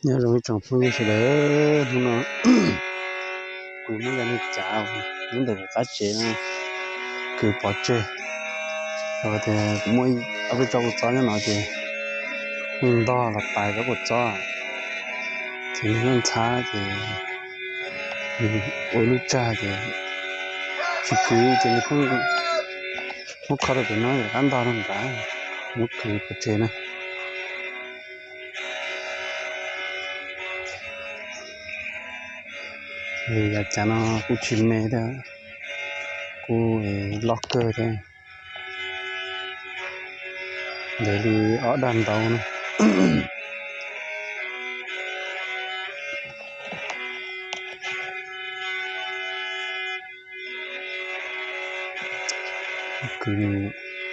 Nyob zoo ib tsoom phooj ywg sawv daws, hnub no kuv muab cov niag cav nyob ntawm kuv qab tsev no kwv pov tseg. Thaum tias kuv muaj ob peb tsob kua txob nyob no ces nws ntog los pais cov kua txob, ces nws ntxhab ces nws ua ib lub tsag ces tsis kwv ces nws pheej muab kho rau pem no rov qab ntog rau nrad, muab kwv pov tseg na. Yav cav no kuj tsis me thiab, kuj loj kawg thiab, ntev li ob dag ntau na. Kwv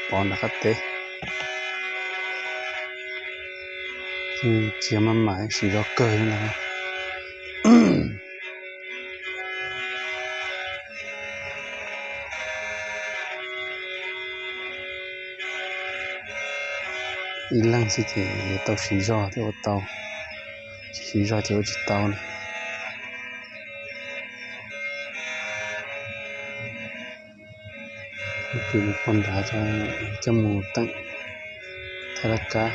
pov nram qab teb, txiav maj mam siv zog kawg li ntag. Ib leeg xwb ces yuav tau siv zog thiaj ua tau, tsis siv zog ces ua tsis tau na. Kwv pov nrad coj mus teem thaij laj kab.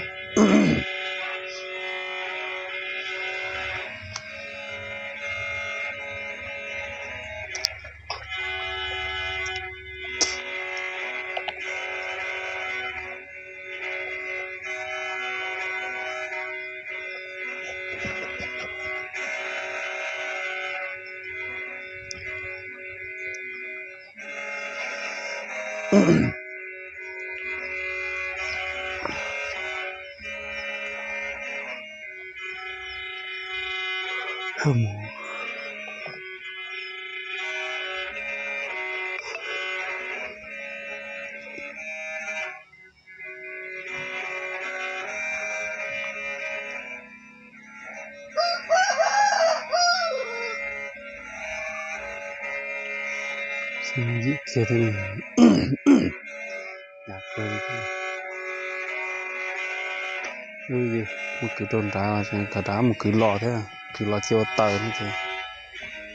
Mus kwv rau nrad, kom rov mus kwv los thiab, kwv los cia ua taws no ces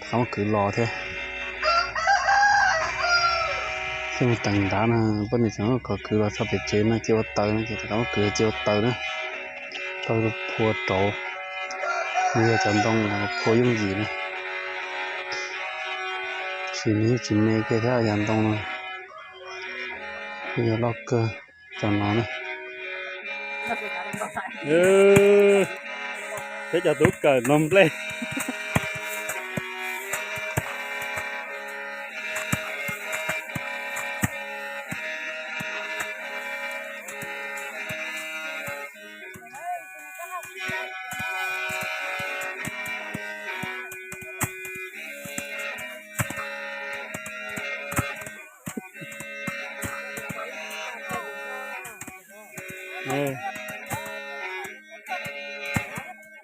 rov mus kwv los thiab. Thiaj mus teem nrad no, poj niam tseem kom kwv los txog pem tsev no cia ua taws no ces rov mus kwv cia ua taws na. Tau phua rauv, nws yog cov ntoo phua yooj yim na. Sim nws yeej tsis me kiag thiab, yog ntoo no kuj yog loj kawg cov no na. Peb cov tub kawm noj nplej.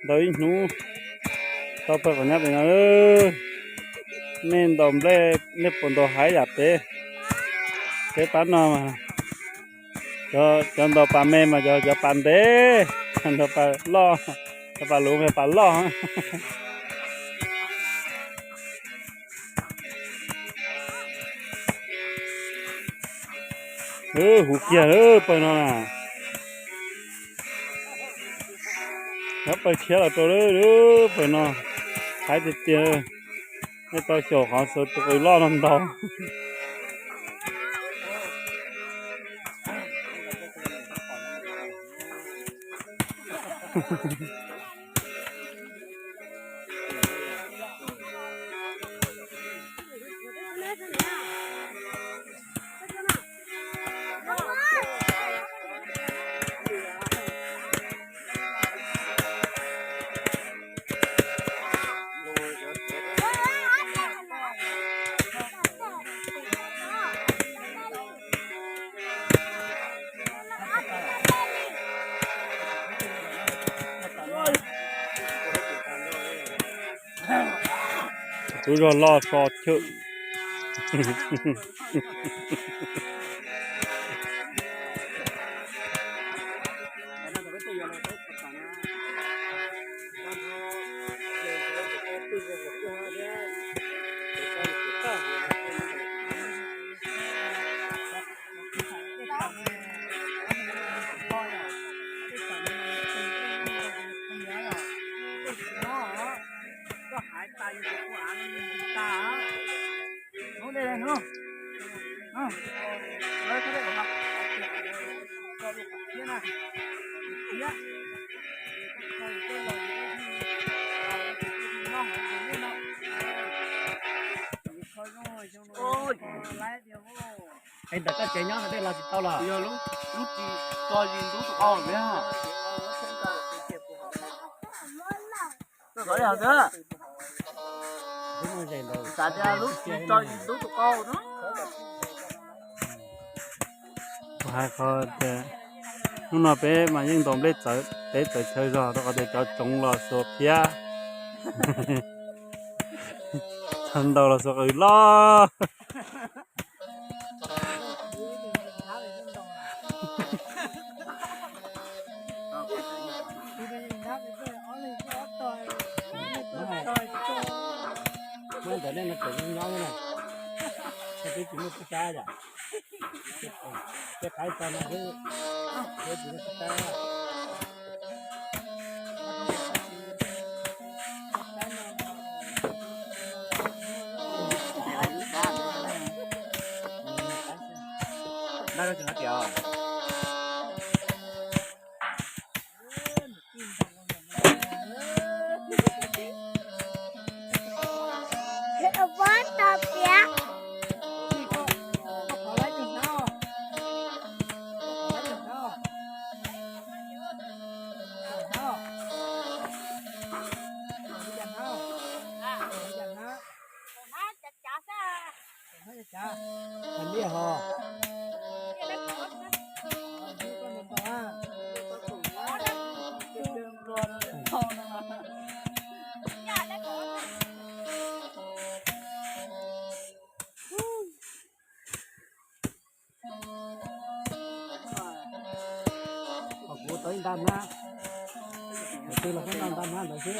Ntaus ib hnub tau pawg qhov nyab pem no. Nej ntaus nplej, nej puas ntaus haib yam peb? Peb pab no mas, cov ntaus pas me mas cov pas ntev, ntaus pas loj, cov pas luv mas pas loj. Huv kiag lawm pawg no na. Nyob pawg tshiab los rau lawm, pawg no haib tiag tiag. Nej tau xyaum qhov xaus tus qws loj no ntaus. Tub zog loj so chwm. Ntawm koj tsev nyob dej los tsis tau los? Yog lub, lub tsis tso zis ntub tus qau lawm. Xav tias lub tsis tso zis ntub tus qau no. Kuv hais qhov tias hnub no peb mas yeej ntaus nplej txawv teb txawv chaw zog rau qhov tias cov tsoov los xuas phiab, cov ntaus los xuas qws loj. Muab ntawm nej no tseem nyob nyob na, twb tsis muaj tub sab yom. Tej qaib tso no xwb, twb tsis muaj tub sab. Hais liaj ho. Kuv tau ib nta hnab, tus twg los kuj nta nta hnab ntawd xwb.